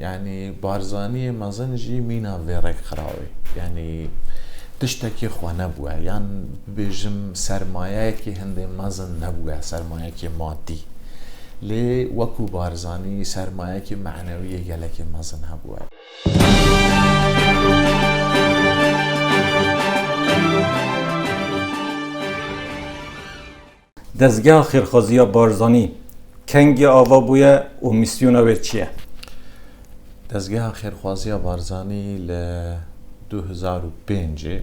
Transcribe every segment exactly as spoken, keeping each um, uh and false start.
Yanî Barzaniyê mezin jî mîna vê rêkxirawê. Yanî tiştekî xwe nebûye. Yan bibêjim sermayeyekî hindê mezin nebûye, sermayekî madî. Lê wekû Barzanî sermayekî menewî yê gelekî mezin hebûye. Dezgeha Xêrxwaziya Barzanî kengî ava bûye û mîsyona wê çi ye? Dezgeha Xêrxwaziya Barzanî li du hezar û pêncê,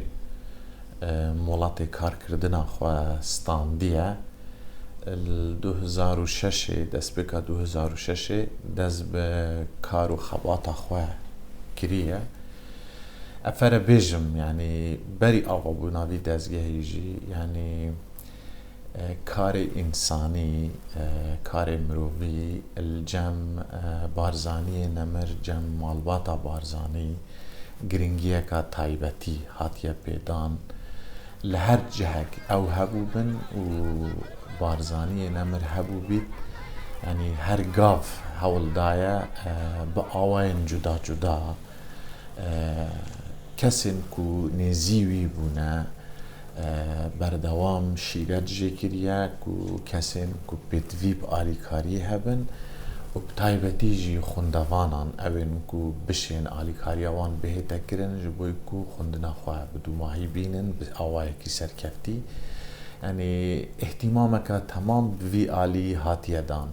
e, molatê karkirdina xwe standiye. Li du hezar û şeşê, destpêka du hezar û şeşê dest bi kar û xebata xwe kiriye. Efere bêjim, yanî berî avabûna vî dezgehî jî, yanî, e, karê însanî, e, karê mirovî li cem, e, Barzaniyê Nemir, cem malbata Barzanî giringiyeka taybetî hatiye pêdan. Li her cihek ew hebûbin û Barzaniyê Nemir hebûbît, yanî her gav hewl daye, e, bi awayên cuda cuda, e, kesên ku nêzî wî bûne, e, berdewam şîret jê kiriye ku kesên ku pêtivî bi alîkariyê hebin û bi taybetî jî xwendevanan, ewên ku bişên alîkariya wan bihête kirin, ji bo ku xwendina xwe bi dûmahî bînin, bi awayekî serkeftî. Yanî îhtîmameke temam bi vî alî hatiye dan.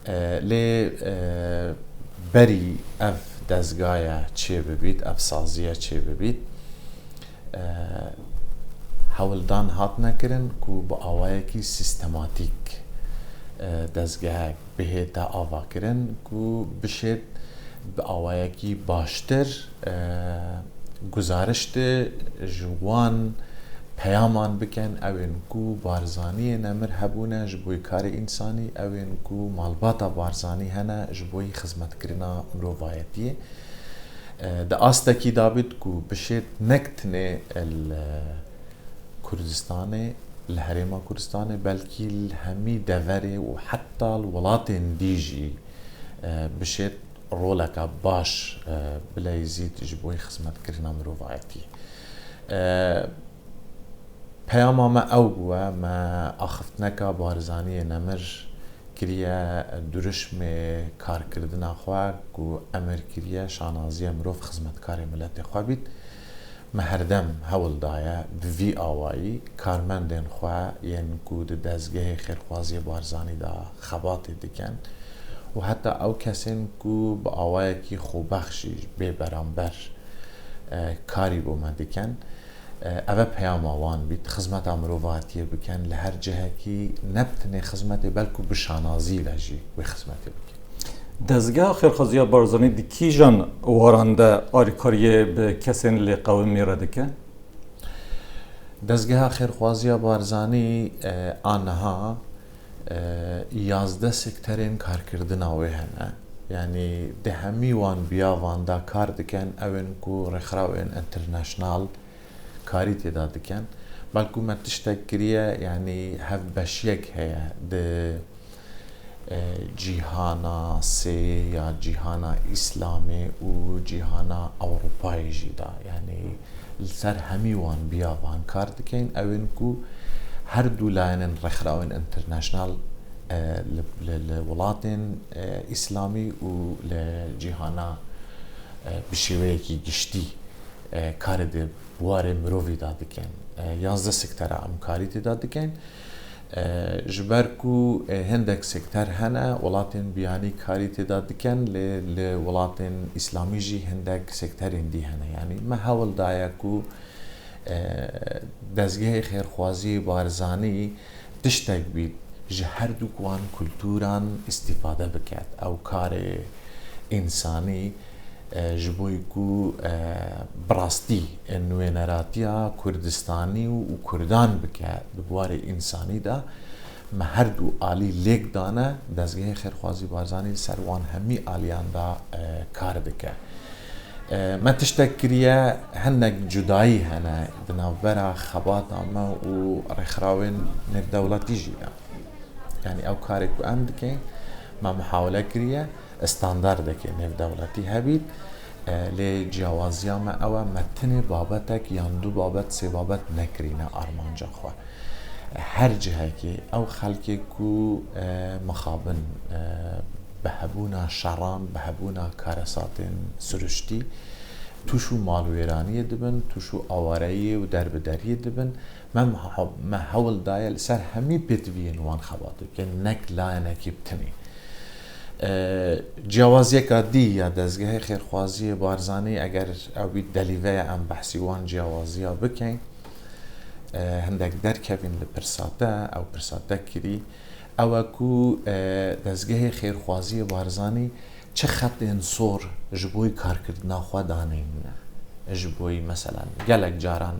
E, lê, e, berî ev dezgaye çêbibît, ev saziye çêbibît, e, hewldan hatine kirin ku bi awayekî sîstematîk, e, dezgehek bihête avakirin ku bişêt bi awayekî baştir, e, guzariştê ji wan peyaman bikin, ewên ku Barzaniyê Nemir hebûne ji bo karê însanî, ewên ku malbata Barzanî hene ji bo xizmetkirina mirovayetiyê. E, di astekî de bit ku bişêt nek tinê li Kurdistanê, li Herêma Kurdistanê, belkî li hemî deverê û heta li welatên dî jî, e, bişêt roleke baş, e, bileyzît ji bo xizmetkirina mirovayetî. E, peyama me ew bûye, me axiftineka Barzaniyê Nemir kiriye durişmê karkirdina xwe ku emir kiriye şanaziya mirov xizmetkarê miletê xwe bît. Me herdem hewl daye bi vî awayî karmendên xwe yên ku di dezgehê Xêrxwaziyê Barzanî de xebatê dikin û heta ew kesên ku bi awayekî xwebexşî bê beramber, e, karî bo me dikin, e, ev e peyama wan bît, xizmeta mirovatiyê bikin, li her cihekî ne bi tenê xizmetê, belku bi şanazî ve jî wê xizmetê bikin. Dezgeha Xêrxwaziya Barzanî di kîjan waran de alîkariyê bi kesên lêqewimî re dike? Dezgeha Xêrxwaziya Barzanî, e, a niha, e, yazdeh sekterên karkirdina wê hene. Yanî di hemî wan biyavan de kar dikin, ew ên ku rêxirawên international karî tê de dikin. Belku me tiştek kiriye, yanî hevbeşiyek heye di, e, cîhana sê ya cîhana Îslamê û cîhana Ewropayê jî de. Yanî li ser hemî wan biyavan kar dikin, ew ên ku her du layenên rêxirawên international, e, li, li, li welatên, e, Îslamî û li cîhana, e, bi şêweyekî giştî, e, karê di warê mirovî de dikin. E, yazdeh sektera em karî tê de dikin. E, ji ber ku, e, hindek sekter hene, welatên biyanî karî tê de dikin, lê li welatên Îslamî jî hindek sekterên dî hene. Yanî me hewl daye ku, e, dezgehê xêrxwazî Barzanî tiştek bît ji her du wan kulturan îstîfade biket. Ew karê însanî, e, ji bo ku, e, bi rastî, e, nûneratiya Kurdistanî û, û Kurdan bike di warê însanî de, me her du alî lêk dane, dezgehê xêrxwazî Barzanî li ser wan hemî aliyan de, e, kar dike. E, me tiştek kiriye, hinek cudayî hene di navbera xebata me û rêxirawên nêvdewletî jî de. Yanî ew karê ku em dikin, me muhawele kiriye, standardekê nêvdewletî hebît, e, lê ciyawaziya me ew e, me tinê babetek yan du babet, sê babet nekirîne armanca xwe. Her cihekê ew xelkê ku, e, mixabin, e, bi hebûna şeran, bi hebûna karesatên siruştî, tûş û malwêraniyê dibin, tûş û awareyiyê û derbideriyê dibin. Me, me hewl daye li ser hemî pêtiviyên wan xebat bikin, nek layenekî bi tinê. E, ciyawaziyeka dî ya Dezgehê Xêrxwaziyê Barzanî, eger ew bî delîveya em behsî wan ciyawaziya bikin, e, hindek derkevîn li pirsa te, ew pirsa te kirî, ew e ku, e, Dezgehê Xêrxwaziyê Barzanî çi xetên sor ji bo karkirina xwe danîne. Ji bo, meselen, gelek caran,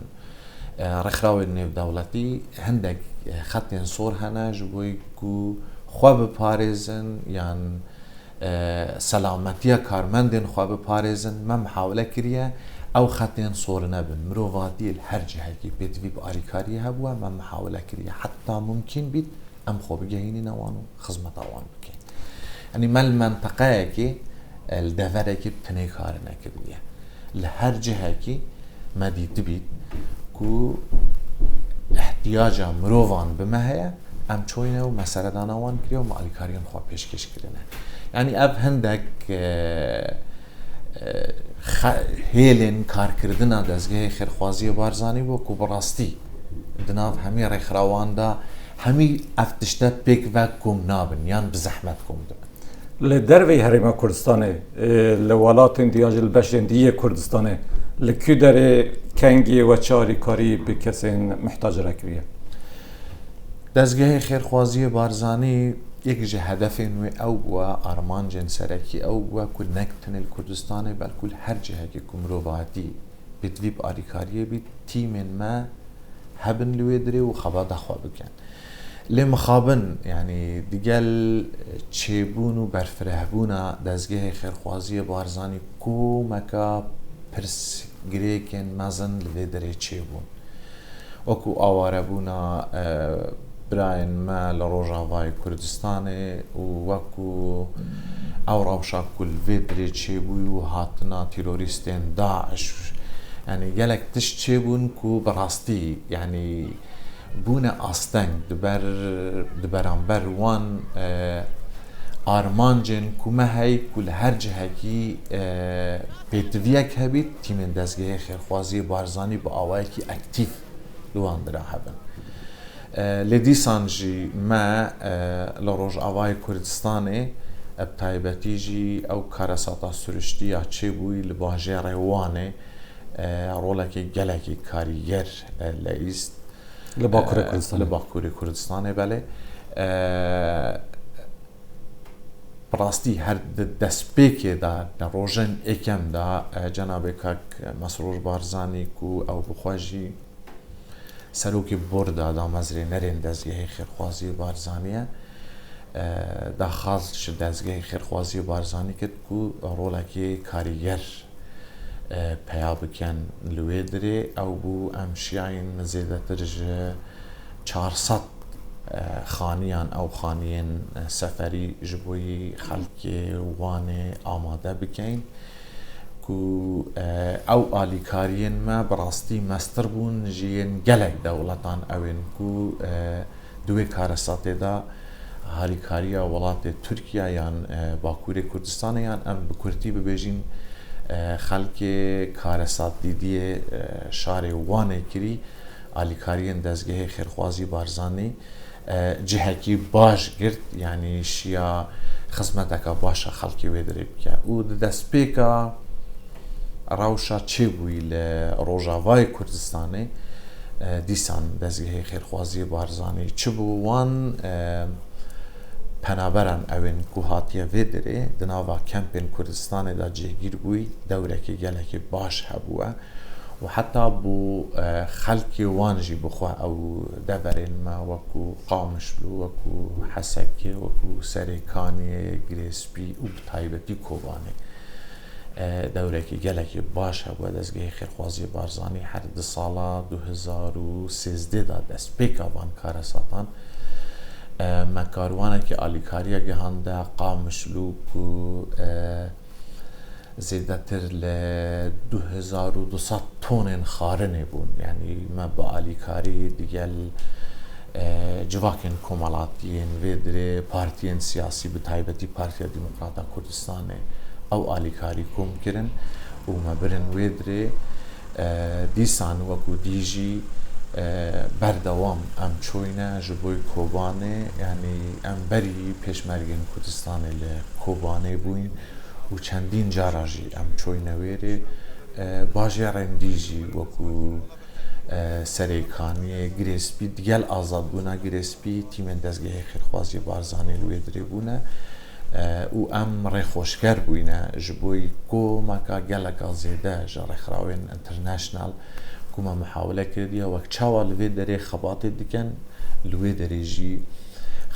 e, rêxrawên nêvdewletî hindek, e, xetên sor hene ji bo ku xwe biparêzin yan, e, selametiya karmendên xwe biparêzin. Me mihawile kiriye ew xetên sor nebin. Mirovatiyê li her cihekî pêtivî bi alîkariyê hebûye, me mihawile kiriye heta mumkîn bît em xwe bigehînîne wan û xizmeta wan bikin. Yanî me li menteqeyekê, e, li deverekê bi tinê karê nekiriye. Li her cihekî me dîtibît ku ihtiyaca mirovan bi me heye, em çoyne û me seredana wan kiriye û me alîkariyên xwe pêşkêş kirine. Yanî ev hindek, e, e, xe-, hêlên karkirina Dezgehê Xêrxwaziyê Barzanî bû ku bi rastî di nav hemî rêxrawan de hemî ev tişte pêk ve kom nabin yan bi zehmet kom dibin. Li derveyî Herêma Kurdistanê, e, li welatên dî ya jî li beşên dî yê Kurdistanê, li kû derê kengî we çi alîkarî bi kesên muhtac re kiriye? Dezgehê Xêrxwaziyê Barzanî yek ji hedefên wê ew bûye, armancên serekî ew bûye ku nek tenê li Kurdistanê, belkû li her cihekê ku mirovatî pêtivî bi alîkariyê bît, tîmên me hebin li wê dirê û xebata xwe bikin. Lê mixabin, yanî digel çêbûn û berfirehbûna Dezgehê Xêrxwaziyê Barzanî komeka pirsgirêkên mezin li vê dirê çêbûn. Wekû awarebûna, e, birayên me li Rojavayê Kurdistanê û wekû ew rewşa ku li vê dirê çêbûyî û hatina terorîstên DAIŞ, yanî gelek tişt çêbûn ku bi rastî, yanî bûne asteng di ber, di beramber wan, e, armancên ku me hey ku li her cihekî, e, pêtiviyek hebît, tîmên Dezgehê Xêrxwaziyê Barzanî bi awayekî aktîf li wan dira hebin. E, lê dîsan jî me, e, li Rojavayê Kurdistanê, e, bi taybetî jî ew karesata siruştî ya çêbûyî li bajêrê Wanê, e, rolekê gelekî karîger, e, leyîst. Li Bakurê, e, Kurdistanê. Li Bakurê Kurdistanê, belê. E, bi rastî her di destpêkê de, di rojên êkem de, e, cenabê kak Mesrûr Barzanî ku ew bi xwe jî serokê borda damezrênerên Dezgehê Xêrxwaziyê Barzanî ye, e, daxwaz ji Dezgehê Xêrxwaziyê Barzanî kir ku rolekê karîger, e, peya bikin li wê dirê. Ew bû, em şiyayîn zêdetir ji çar sed, e, xaniyan, ew xaniyên, e, seferî ji bo yî xelkê Wanê amade bikeyin. Ku, e, ew alîkariyên me bi rastî mestir bûn ji yên gelek dewletan, ew ên ku, e, di wê karesatê de harîkariya welatê Tirkiye yan, e, Bakurê Kurdistanê yan em bi kurtî bibêjin, e, xelkê karesat dîdiyê, e, şarê Wanê kirî, alîkariyên Dezgehê Xêrxwazî Barzanî, e, cihekî baş girt, yanî şiya xizmeteka baş a xelkê wê dirê bike. Û di destpêka rewşa çêbûyî li Rojavayê Kurdistanê, e, dîsan Dezgehê Xêrxwaziyê Barzanî çi bû? Wan, e, penaberan ew ên ku hatiye vê dirê, di nava kempên Kurdistanê de cêgîr bûyî, dewrekê gelekî baş hebûye. Û heta bo, e, xelkê wan jî bi xwe ew deverên me wekû Qamişlo, wekû Hesekê, wekû Serê Kaniyê, Girê Spî û bi taybetî Kobanê, e, dewrekî gelekî baş hebûye. Dezgehê Xêrxwaziyê Barzanî her di sala du hezar û sêzdeh de destpêka van karesatan, E, me karwanekî alîkariya gihande Qamişlû ku, e, zêdetir li du hezar û du sed tonên xarinê bûn. Yanî me bi alîkarî digel, e, civakên komelatiyên vê dirê, partiyên siyasî, bi taybetî Partiya Demokrata Kurdistanê, ew alîkarî kom kirin û me birin wê dirê. E, dîsan wekû dî jî, e, berdewam em çoyne ji bo Kobanê, yanî em berî Pêşmergên Kurdistanê li Kobanê bûyn û çendîn cara jî em çoyne wê rê. E, bajêrên dî jî wekû, e, Serêkaniyê, Girê Spî, digel azadbûna Girê Spî, tîmên dezgehê xêrxwaziyê Barzanî li wê dirê bûne. E, û em rêxweşker bûyne ji bo komeka geleka zêde ji rêxrawên international ku me muhawile kiriye, wek çawa li vê derê xebatê dikin, li wê derê jî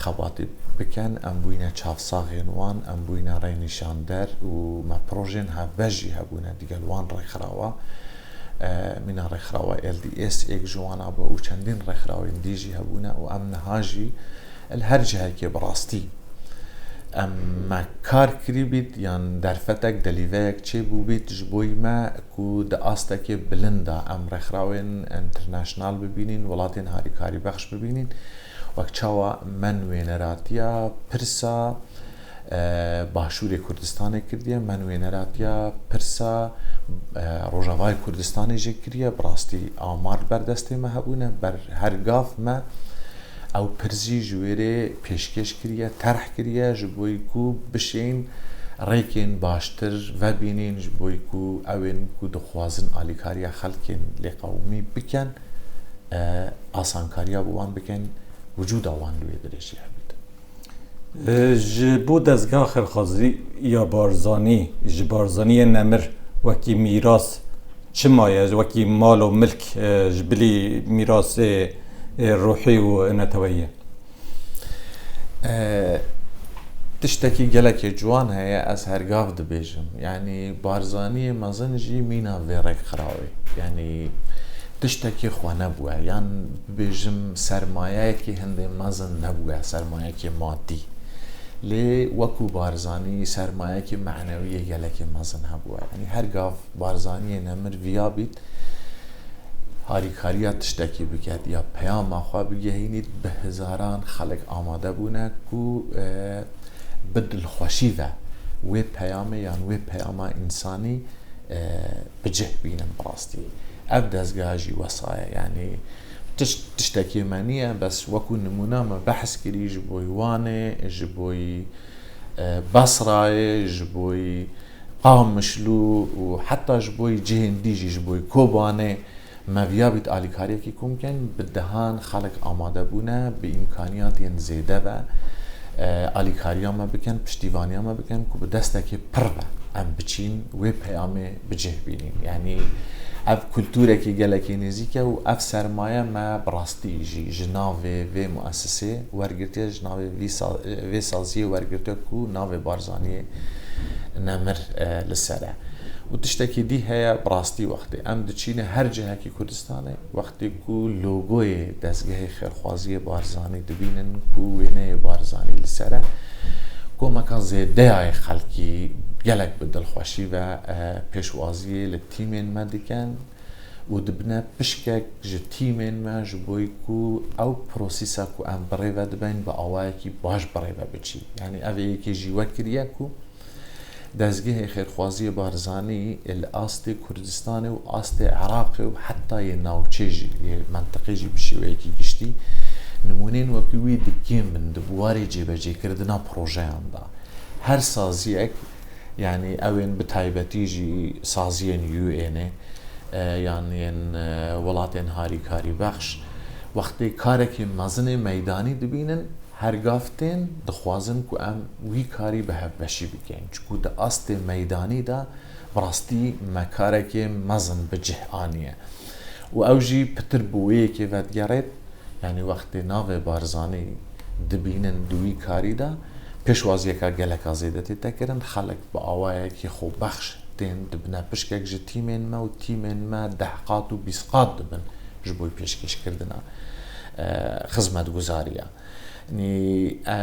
xebatê bikin. Em bûyne çavsaxên wan, em bûyne rênîşander û me projên hevbeş jî hebûne digel wan rêxrawa. E, mîna rêxrawa L D S êk ji wan a bû û çendîn rêxrawên dî jî hebûne û em niha jî li her cihekê bi rastî em me kar kirî bît, yan derfetek, delîveyek çêbû bît ji bo me ku di astekê bilind de em rêxrawên international bibînîn, welatên harîkarî bexş bibînîn, wek çawa me nûêneratiya pirsa, e, Başûrê Kurdistanê kiriye, me nûêneratiya pirsa, e, Rojavayê Kurdistanê jî kiriye, bi rastî amar li ber destê me hebûne, ber her gav me ew pirs jî ji wê rê pêşkêş kiriye, terh kiriye, ji bo ku bişên rêkên baştir vebînîn, ji bo ku ewên ku dixwazin alîkariya xelkên lêqewimî bikin, e, asankariya bo wan bikin, wicûda wan li wê dirê jî hebît. E, ji bo dezgeha xêrxwazî ya Barzanî, ji Barzaniyê nemir wekî mîras çi maye, wekî mal û milk, e, ji bilî mîrasê, e, ruhî û neteweyî? E, tiştekî gelekê ciwan heye, ez her gav dibêjim. Yanî Barzaniyê mezin jî mîna vê rêkxirawê. Yanî tiştekî xwe nebûye. Yan bibêjim sermayeyekî hindê mezin nebûye, sermayekî madî. Lê wekû Barzanî sermayekî manewî yê gelekê mezin hebûye. Yanî her gav Barzaniyê nemir viya bît, harîkariya tiştekî biket ya peyama xwe bigehînît, bi hezaran xelk amade bûne ku, e, bi dilxweşî ve wê peyamê yan wê peyama însanî, e, bi cih bînin bi rastî. Ev dezgeha jî wesa ye, yanî tiş-, tiştekê me niye, bes wekû nimûna me behs kirî ji bo Wanê, ji bo, e, Besrayê, ji bo Qamişlû û heta ji bo cihên dî jî, ji bo Kobanê me viya bît alîkariyekî kom kin, bi dehan xelk amade bûne, bi îmkaniyatên zêde ve, e, alîkariya me bikin, piştîvaniya me bikin ku bi destekê pir ve em biçîn, wê peyamê bi cih bînîn. Yanî ev kulturekî gelekî nêzîk e û ev sermaye me bi rastî jî ji navê vê muesesê wergirtiye, ji navê vî sa-, vê saziyê wergirtiye ku navê Barzaniyê nemir, e, li ser e. Û tiştekî dî heye, bi rastî wextê em diçîne her cihekî Kurdistanê, wextê ku logoyê dezgehê xêrxwaziyê Barzanî dibînin ku wêneyê Barzanî li ser e, komeka zêdeyayê xelkî gelek bi dilxweşî ve, e, pêşwaziyê li tîmên me dikin û dibine pişkek ji tîmên me ji bo ku ew prosîsa ku em bi rê ve dibin bi awayekî baş bi rê ve biçî. Yanî ev ê yekê jî we kiriye ku dezgehê xêrxwaziyê Barzanî li astê Kurdistanê û astê Iraqê û heta yê navçê jî, yê mentiqê jî bi şêweyekî giştî nimûneyên wekî wî di kêm bin di buwarê cêbecêkirina projeyan de. Her saziyek, yanî ew ên bi taybetî jî saziyên U N ê, e, yan yên, e, welatên harîkarî bexş, wextê karekê mezinê meydanî dibînin, her gav tên dixwazin ku em wî karî bi hevbeşî bikin. Çiku di astê meydanî de bi rastî me karekê mezin bi cih aniye. Û ew jî pitir bi wê yekê vedigerêt, yanî wextê navê Barzanî dibînin di wî karî de, pêşwaziyeka geleka zêde tête kirin, xelk bi awayekî xwebexş tên dibine pişkek ji tîmên me û tîmên me deh qat û bîst qat dibin ji bo pêşkêşkirina, e, xizmetguzariya. Yanî, e,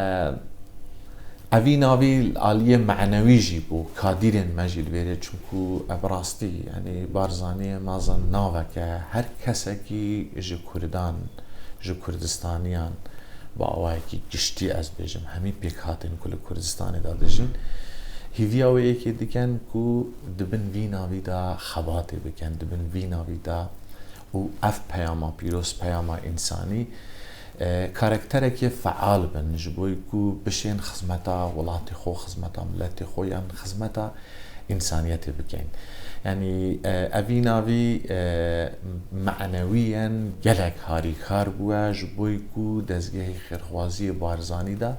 evî navî li aliyê menewî jî bû, kadîrên me jî li vêrê, çunku ev rastî, yanî Barzanî mezin naveke her kesekî ji Kurdan, ji Kurdistaniyan, bi awayekî giştî ez bêjim, hemî pêkhatên ku li Kurdistanê de dijîn, hîviya wê yekê dikin ku di bin vî navî de xebatê bikin, di bin vî navî de û ev peyama pîroz, peyama însanî, e, karakterekê feal bin, ji bo ku bişên xizmeta welatê xwe, xizmeta miletê xwe yan xizmeta însaniyetê bikin. Yanî, e, evî navî, e, menewiyen gelek harîkar bûye, ji bo ku dezgehê xêrxwaziyê Barzanî de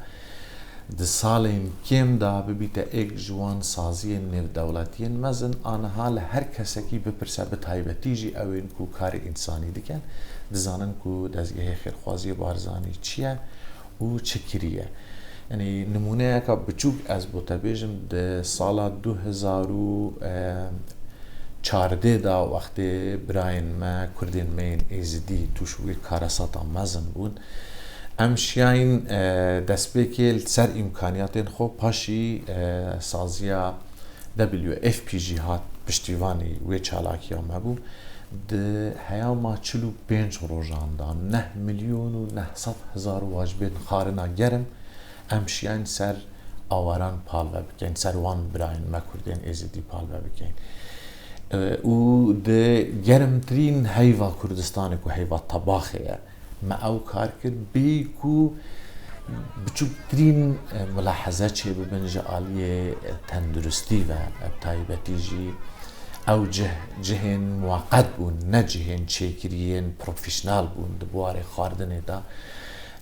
di salên kêm de bibîte êk ji wan saziyên nêvdewletiyên mezin, aniha li her kesekî bipirse, bi taybetî jî ew ên ku karê însanî dikin, dizanin ku dezgehê xêrxwaziyê Barzanî çi ye û çi kiriye. Yanî nimûneyeka biçûk ez bo te bêjim, di sala du hezar û çardeh de wextê birayên me, Kurdên me yên Êzidî tûş wî karesata mezin bûn, em şiyayîn, e, destpêkê li ser îmkaniyatên xwe, paşî, e, saziya W F P jî hat piştîvanî wê çalakiya me bû. Di heyama çil û pênc rojan de neh milyon û neh sed hezar wajibên xarina germ em şiyayîn ser awaran palve bikeyn, ser wan birayên me Kurdên Êzidî palve bikeyn. E, û di germtirîn heyva Kurdistanê ku heyva Tebaxê ye, me ew kar kir, bê ku biçûktirîn, e, mulaheze çêbibin ji aliyê, e, tenduristî ve, e, bi taybetî jî ew cih, cihên muweqet bûn, ne cihên çêkiriyên profesyonel bûn di buwarê xwarinê de.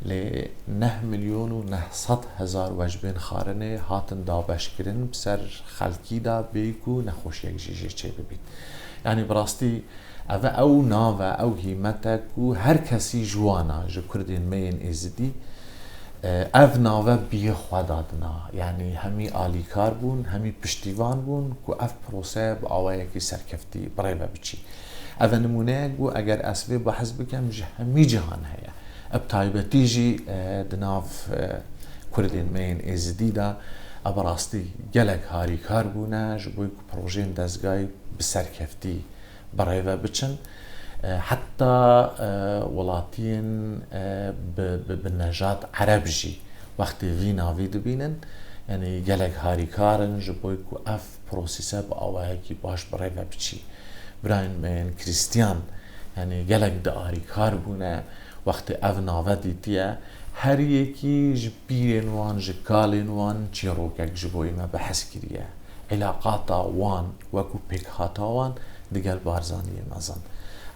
Lê neh milyon û neh sed hezar wecbên xwarinê hatin dabeşkirin bi ser xelkî de, bê ku nexweşiyek jî jê çêbibît. Yanî bi rastî ev e, ew nav e, ew hîmet e ku her kesî ji wan e, ji Kurdên me yên Êzidî, e, ev nave biyê xwe dadina. Yanî hemî alîkar bûn, hemî piştîvan bûn ku ev prose bi awayekî serkeftî bi rê ve biçî. Ev e nimûneyek bû, eger ez vê behs bikim, ji hemî cihan heye. Bi taybetî jî, e, di nav, e, Kurdên me yên Êzidî de, ev bi rastî gelek harîkar bûne, ji bo ku projeyên dezgayî bi serkeftî bi rê ve biçin. E, heta, e, welatiyên, e, bi, bi, bi nejat ereb jî wextê vî navî dibînin, yanî gelek harîkar in ji bo ku ev prosese bi awayekî baş bi rê ve biçî. Birayên me yên Krîstiyan, yanî gelek diarîkar bûne, wextê ev nave dîtiye, her yekî ji pîrên wan, ji kalên wan çîrokek ji bo me bi hez kiriye. Îlaqata wan, wekû pêkhata wan digel Barzaniyê mezin.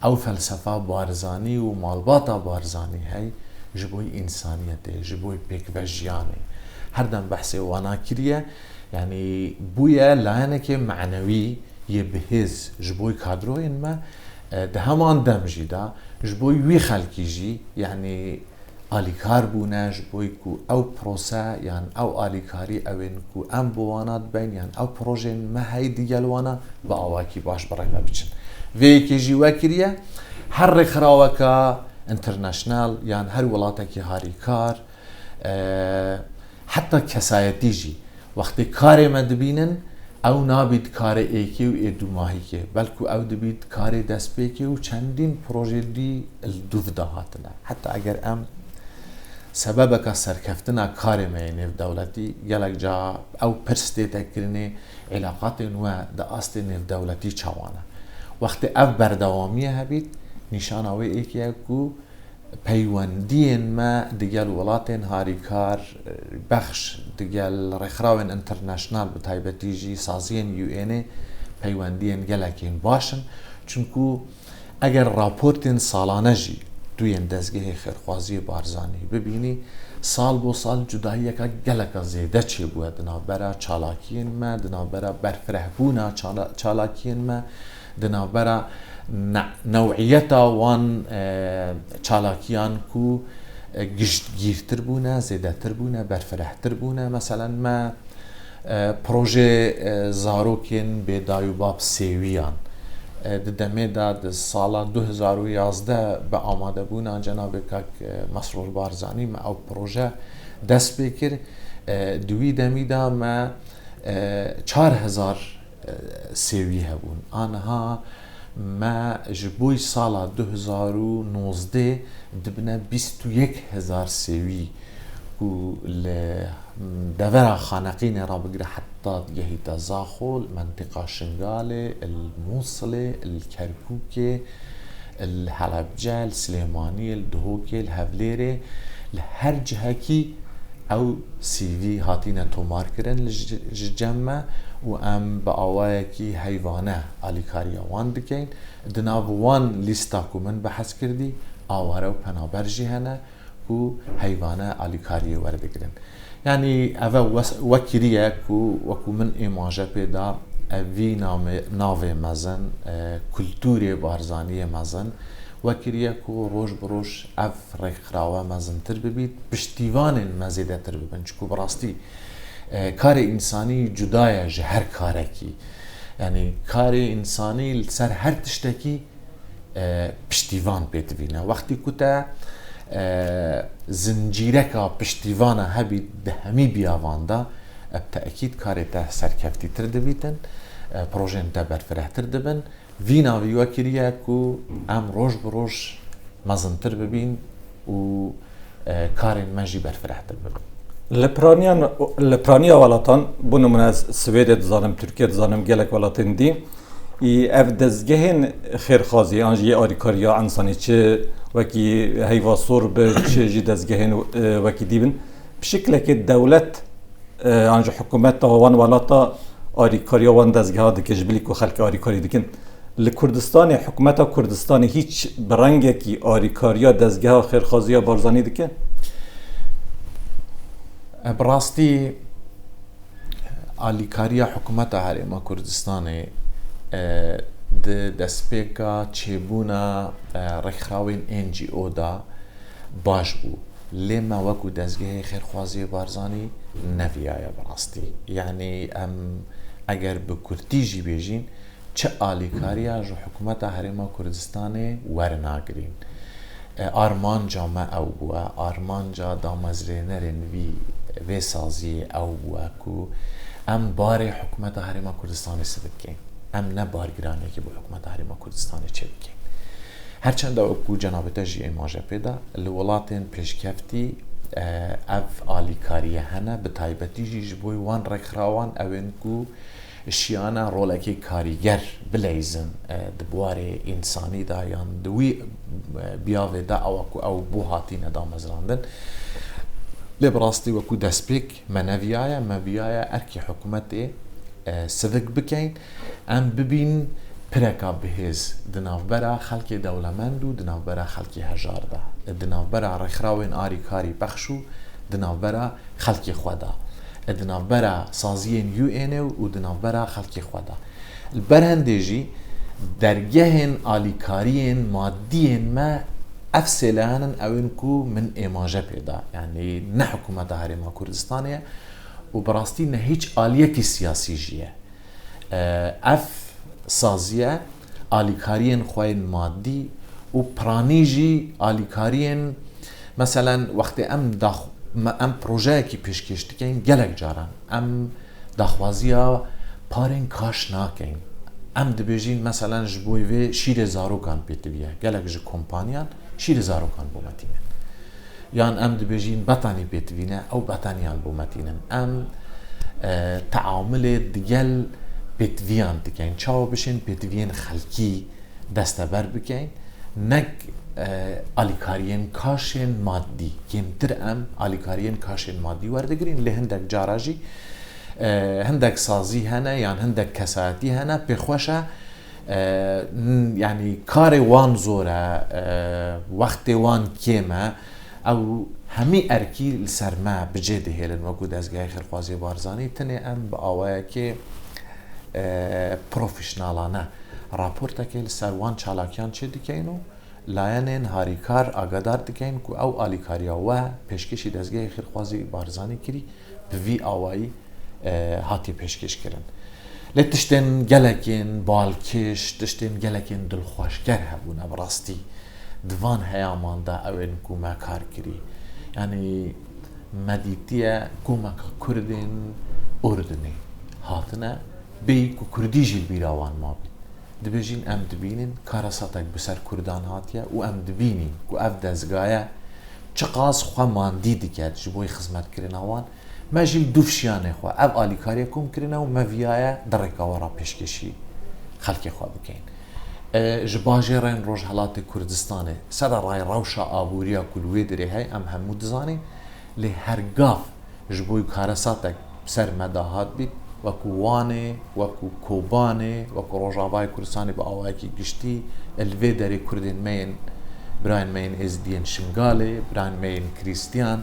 Ew felsefa Barzanî û malbata Barzanî hey ji bo însaniyetê, ji bo pêkvejiyanê. Her dem behsê wana kiriye, yanî bûye layenekê menewî yê bihêz ji bo kadroyên me, e, di heman dem jî de ji bo wî xelkî jî, yanî alîkar bûne ji bo ku ew prose yan ew alîkarî ew ên ku em bi wana dibeyn yan ew projeyên me hey digel wana bi awakî baş bi rê ve biçin. Vê yekê jî we kiriye, her rêxiraweka international yan her welatekî harîkar, e, heta kesayetî jî wextê karê me dibînin, ew nabît karê êkê û ê dûmahîkê, belku ew dibît karê destpêkê û çendîn projê dî li dûv de hatine. Heta eger em sebebeka serkeftina karê me yê nêvdewletî, gelek ca ew pirs tête kirinê, îlaqatên we di astê nêvdewletî çawa ne? Wextê ev berdewamiye hebît, nîşana wê êkê ye ku peywendiyên me digel welatên harîkar, bexş digel rêxirawên international, bi taybetî jî saziyên U N'ê peywendiyên gelekên baş in. Çunku eger raportên salane jî tu yên dezgehê xêrxwaziyê Barzanî bibînî, sal bo sal cudahiyeka geleka zêde çêbûye di navbera çalakiyên me, di navbera berfirehbûna çala-, çalakiyên me, di navbera ne-, new'iyeta wan, e, çalakiyan ku, e, giştgîrtir bûne, zêdetir bûne, berfirehtir bûne. Meselen me, e, projê, e, zarokên bêdayûbab sêwiyan, E, di demê de di sala du hezar û yazdeh bi amadebûna cenabê kak, e, Mesrûr Barzanî me ew proje dest pê kir. E, di wî demî de me, e, çar hezar, e, sêwî hebûn. Aniha me ji bo sala du hezar û nozdeh dibine bîst û yek hezar sêwî ku li devera Xaneqînê re bigire heta digehîte Zaxo, li mentiqa Şingalê, li Mûsilê, li Kerkûkê, li Helebce, li Silêmaniyê, li Duhokê, li Hevlêrê, li her cihekî ew sêwî hatîne tomarkirin li ji, ji cem me û em bi awayekî heyvane alîkariya wan dikeyn. Di nav wan lîsta ku min behs kirdî, aware û penaber jî hene ku heyvane alîkariyê werdigrin. Yanî eve wes-, wekirî ye ku wekû min îmaje pê da, ev vî namê-, navê mezin, e, kultûrê Barzaniyê mezin, wekirî ye ku roj bi roj ev rêkxirawe mezintir bibît, piştîvanên me zêdetir bibin. Çiku bi rastî, e, karê însanî cuda ye ji her karekî. Yanî karê însanî li ser her tiştekî e, piştîvan pê divîne. Wextî ku te, e, zincîreka piştîvana hebî di hemî biyavan de, e, bi te'kîd karê te serkeftîtir dibîtin, e, projeyên te berfirehtir dibin. Vî navî wekirî ye ku em roj bi roj mezintir bibîn û, e, karên me jî berfirehtir bibin. Li piraniyan, li piraniya welatan, bo nimûne ez Swêdê dizanim, Tirkiye dizanim, gelek welatên dî, î ev dezgehên xêrxwazî an jî yê alîkariya însanî, çi wekî heyva sor be, çi jî dezgehên, e, wekî dî bin, bi şiklekê dewlet, e, an jî hikûmeta wan welata alîkariya wan dezgeha dike, ji bilî ku xelkê alîkarî dikin. Li Kurdistanê, hikûmeta Kurdistanê hîç bi rengekî alîkariya dezgeha xêrxwaziya Barzanî dike? E, bi rastî alîkariya hikûmeta Herêma Kurdistanê, e, di destpêka çêbûna, e, rêkxirawên N G O de baş bû. Lê me wekû dezgehê xêrxwaziyê Barzanî neviyaye bi rastî. Yanî em eger bi kurtî jî bêjîn, çi alîkariya ji hikûmeta Herêma Kurdistanê wernagirîn. E, armanca me ew bûye, armanca damezrênerên vî, vê saziyê ew bûye ku em barê hikûmeta Herêma Kurdistanê sivik keyn. Em ne bargiraniyekê bo hikûmeta Herêma Kurdistanê çêbikeyn. Her çend wekû cenabê te jî îmaje pê da, li welatên pêşkeftî, e, ev alîkariye hene, bi taybetî jî ji bo wan rêkxirawan ew ên ku şiyana rolekê karîger bileyzin, e, di buwarê însanî de yan di wî, e, biyavê de ewa ku ew bo hatîne damezrandin. Lê bi rastî wekû destpêk me neviyaye, me viyaye erkê hikûmetê, e, sivik bikeyn, em bibîn pireka bihêz di navbera xelkê dewlemend û di navbera xelkê hejar de, di navbera rêkxirawên arîkarî pexş û di navbera xelkê xwe de, di navbera saziyên U N ê û di navbera xelkê xwe de. Li ber hindê jî dergehên alîkariyên madî yên me ev sê layan in, ew ên ku min îmaje pê da. Yanî ne hikûmeta Herêma Kurdistanê ye û bi rastî ne hîç aliyekî siyasî jî ye. E, ev saziye alîkariyên xwe yên madî û piranî jî alîkariyên, meselen, wextê em dax-, me, em projeyekî pêşkêş dikeyn, gelek caran em daxwaziya parên kaş nakeyn. Em dibêjîn, meselen, ji bo vê şîrê zarokan pêtivî ye. Gelek ji kompaniyan şîrê zarokan bo me tînin. Yan em dibêjîn betanî pêtivî ne, ew betaniyan bo me tînin. Em, e, teamulê digel pêtiviyan dikeyn. Çawa bişên pêtiviyên xelkî desteber bikeyn, nek, e, alîkariyên kaşên madî. Kêmtir em alîkariyên kaşên madî werdigirîn, lê hindek cara jî, e, hindek sazî hene yan hindek kesayetî hene, pê xweş e, e, n-, yanî karê wan zor e, e, wextê wan kêm e, ew hemî erkî li ser me bi cê dihêlin wekû Dezgehê Xêrxwaziyê Barzanî. Tenê em bi awayekê, e, profesyonelane raportekê li ser wan çalakiyan çêdikeyn û layenên harîkar agadar dikeyn ku ew alîkariya we pêşkêşî Dezgehê Xêrxwazî Barzanî kirî, bi vî awayî, e, hatiye pêşkêşkirin. Lê tiştên gelekên balkêş, tiştên gelekên dilxweşker hebûne bi rastî. Di van heyaman de ew ên ku me kar kirî. Yanî me dîtiye komeka Kurdên Urdinê hatine, bêyî ku Kurdî jî li bîra wan mabî. Dibêjin, em dibînin karesatek bi ser Kurdan hatiye û em dibînin ku ev dezgaye çiqas xwe mandî dike ji bo xizmetkirina wan. Me jî li dûv şiyanê xwe ev alîkariye kom kirine û me viyaye di rêka we re pêşkêşî xelkê xwe bikeyin. E, ji bajêrên Rojhelatê Kurdistanê, sererayê rewşa aboriya ku li wê derê heye, em hemû dizanin, lê her gav ji bo karesatek ser me de hatibît, wekû Wanê, wekû Kobanê, wekû Rojavayê Kurdistanê bi awayekî giştî, li vê derê Kurdên me yên, birayên me yên Êzidiyên Şingalê, birayên me yên Krîstiyan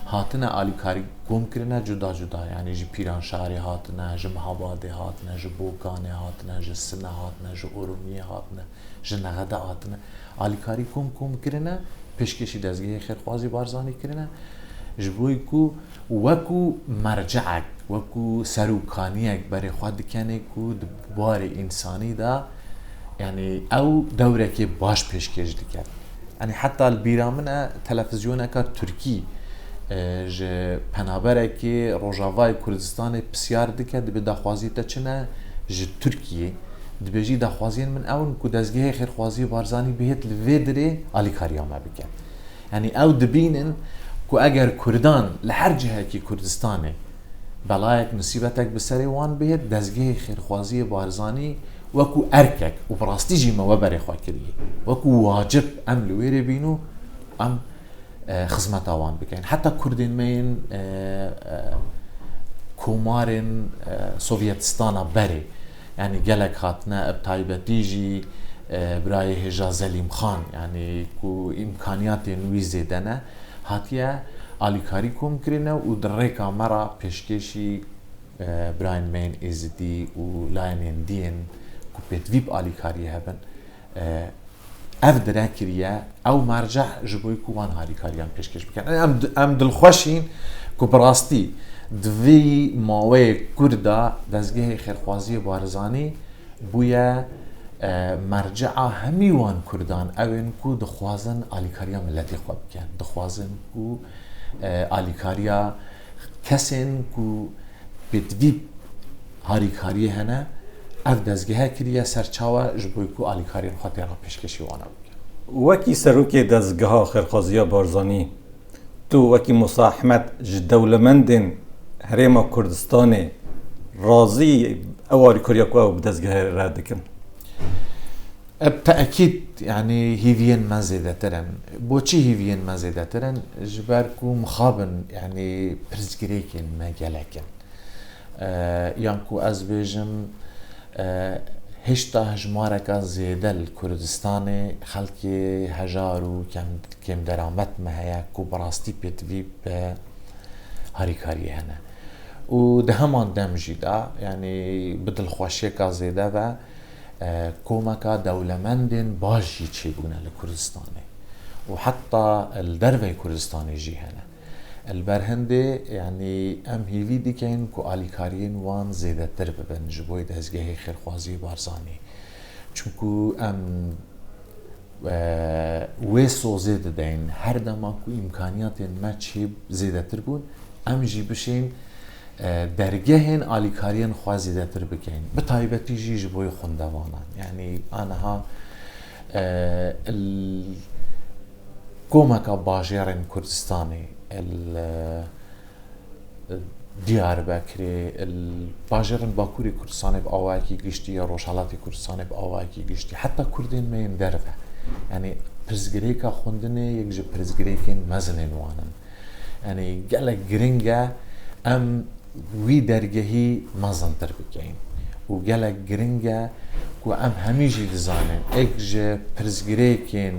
hatine alîkarî kom kirine cuda cuda, yanî ji Pîranşarê hatine, ji Mihabadê hatine, ji Bokanê hatine, ji Sine hatine, ji Oromiyê hatine, ji Nexede hatine. Alîkarî kom kom kirine, pêşkêşî dezgehê Xêrxwazî Barzanî kirine. Ji bo ku wekû merceek, wekû serûkaniyek berê xwe dikene ku di barê însanî de, yanî ew dewrekê baş pêşkêş dike. Yanî heta li bîra min e, televizyoneka Tirkî, e, ji penaberekê Rojavayê Kurdistanê pisyar dike, dibê daxwazî te çi ne ji Tirkiyê? Dibêjî, daxwaziyên min ew in ku dezgehê Xêrxwaziyê Barzanî bihêt li vê dirê alîkariya me bike. Yanî ew dibînin ku eger Kurdan li her cihekî Kurdistanê belayek, misîbetek bi serê wan bihêt, dezgehê Xêrxwaziyê Barzanî wekû erkek û bi rastî jî me we berê xwe kiriye, wekû wacib em li wê rê bîn û em e, xizmeta wan bikin. Heta Kurdên me yên, e, e, komarên, e, Sovyetistana berê, yanî gelek hatine, bi taybetî jî, e, birayê hêja Zelîm Xan, yanî ku îmkaniyatên wî zêde ne, hatiye alîkarî kom kirine û di rêka me re pêşkêşî, e, birayên me yên Êzidî û layên yên dî yên ku pêdivî bi alîkariyê hebin, e, ev dire kiriye, ew merceh ji bo ku wan harîkariyan pêşkêş bikin. Em, em dilxweş in ku bi rastî di vî maweyê kurt de dezgehê Xêrxwaziyê Barzanî bûye, e, merce'a hemî wan kurdan, ew ên ku dixwazin alîkariya miletê xwe bikin, dixwazin ku, e, alîkariya kesên ku pêdivî harîkariyê hene, ev dezgehe kiriye ser çawa ji bo ku alîkariyên xwe tê re pêşkêşî wana bike. Wekî serokê dezgeha Xêrxwaziya Barzanî, tu wekî Musa Ehmed ji dewlemendên Herêma Kurdistanê razî ew alîkariya ku ew bi dezgehê re dikin? Bi te'kîd, yanî hîviyên me zêdetir in. Boçî hîviyên me zêdetir in? Ji ber ku mixabin, yanî pirsgirêkên me gelek in. E, yan ku ez bêjim, e, hêşta hejmareka zêde li Kurdistanê xelkê hejar û kem, kêmderamet me heye ku bi rastî pêdivî bi harîkariyê hene. Û di heman dem jî de, yanî bi dilxweşiyeka zêde ve, e, komeka dewlemendên baş jî çêbûne li Kurdistanê û heta li derveyî Kurdistanê jî hene. Li ber hindê, yanî em hîvî dikeyin ku alîkariyên wan zêdetir bibin ji bo dezgehê Xêrxwazî Barzanî. Çimku em, e, wê sozê dideyin. Her dema ku îmkaniyatên me çê zêdetir bûn, em jî bişên, e, dergehên alîkariyên xwe zêdetir bikeyin. Bi taybetî jî ji bo xwendevanan. Yanî aniha, e, il-, komeka bajêrên Kurdistanê, il, e, Diyarbekirê, il, bajêrên Bakurê Kurdistanê bi awayekî giştî ya Rojhelatê Kurdistanê bi awayekî giştî, heta Kurdên me yên derve. Yanî pirsgirêka xwendinê yek ji pirsgirêkên mezinên wan in. Yanî gelek giring e em wî dergehî mezintir bikeyin. Û gelek giring e ku em hemî jî dizanin, êk ji pirsgirêkên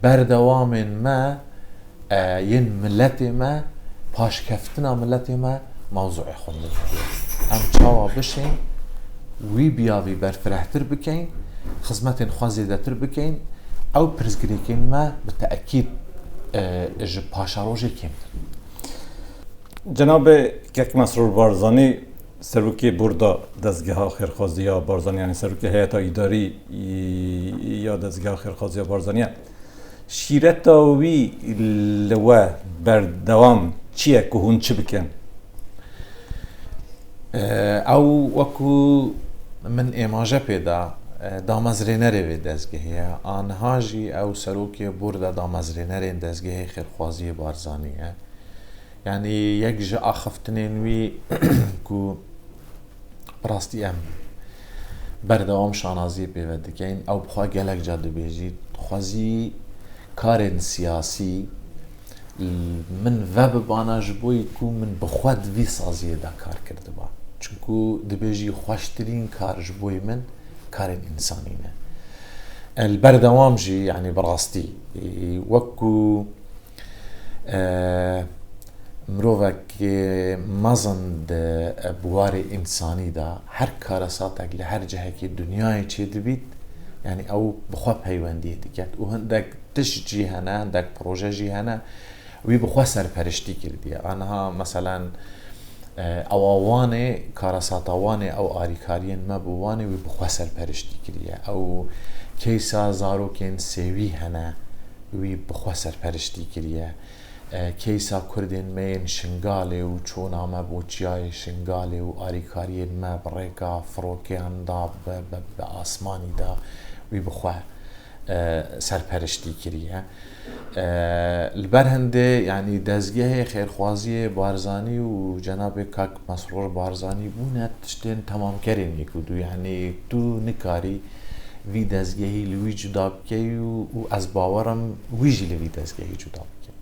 berdewamên me, e, yên miletê me, paşkeftina miletê me, mewzûê xwendinê ye. Em çawa bişên wî biyavî berfirehtir bikeyin, xizmetên xwe zêdetir bikeyin, ew pirsgirêkên me bi te'kîd, e, ji paşerojê kêmtir. Cenabê Kek Mesrûr Barzanî Serokê Borda Dezgeha Xêrxwaziya Barzanî, yanî serokê heyeta îdarî ya Dezgeha Xêrxwaziya Barzanî ye. Şîreta wî li we berdewam çi ye ku hûn çi bikin? Ew wekû min êmaje pê da, damezrênerê vê dezgehê ye. Aniha jî ew serokê Borda Damezrênerên Dezgehê Xêrxwaziyê Barzanî ye. Yanî yek ji axiftinên wî ku bi rastî em berdewam şanaziyê pê ve dikeyin, ew bi xwe gelek ca dibêjî, dixwazî karên siyasî min vebibana ji bo ku min bi xwe di vî saziyê de kar kirdiba. Çunku dibêjî xweştirîn kar ji bo min karên însanî ne. Li berdewam jî, yanî bi rastî, wek ku Mirovek mezin di biwarê însanî de her karesatek li her cihekî dinyayê çêdibît, yanî ew bi xwe peywendiyê diket û hindek tişt jî hene, hindek proje jî hene, wî bi xwe serperiştî kirdiye. Aniha meselen, ewa Wanê, karesata Wanê, ew arîkariyên me bi Wanê wî bi xwe serperiştî kiriye. Ew keysa zarokên sêwî hene, wî bi xwe serperiştî kiriye. E, keysa Kurdên me yên Şingalê û çûna me bo çiyayê Şingalê û arîkariyên me bi rêka firokeyan da, bi, bi, bi asmanî da, wî bi xwe, e, serperiştî kiriye. E, li ber hindê, yanî dezgehê xêrxwaziyê Barzanî û cenabê kak Mesrûr Barzanî bûne tiştên temamkerên yek û du. Yanî tu nikarî vî dezgehî li wî cuda bikey û, û ez bawer im wî jî li vî dezgehî cuda bike.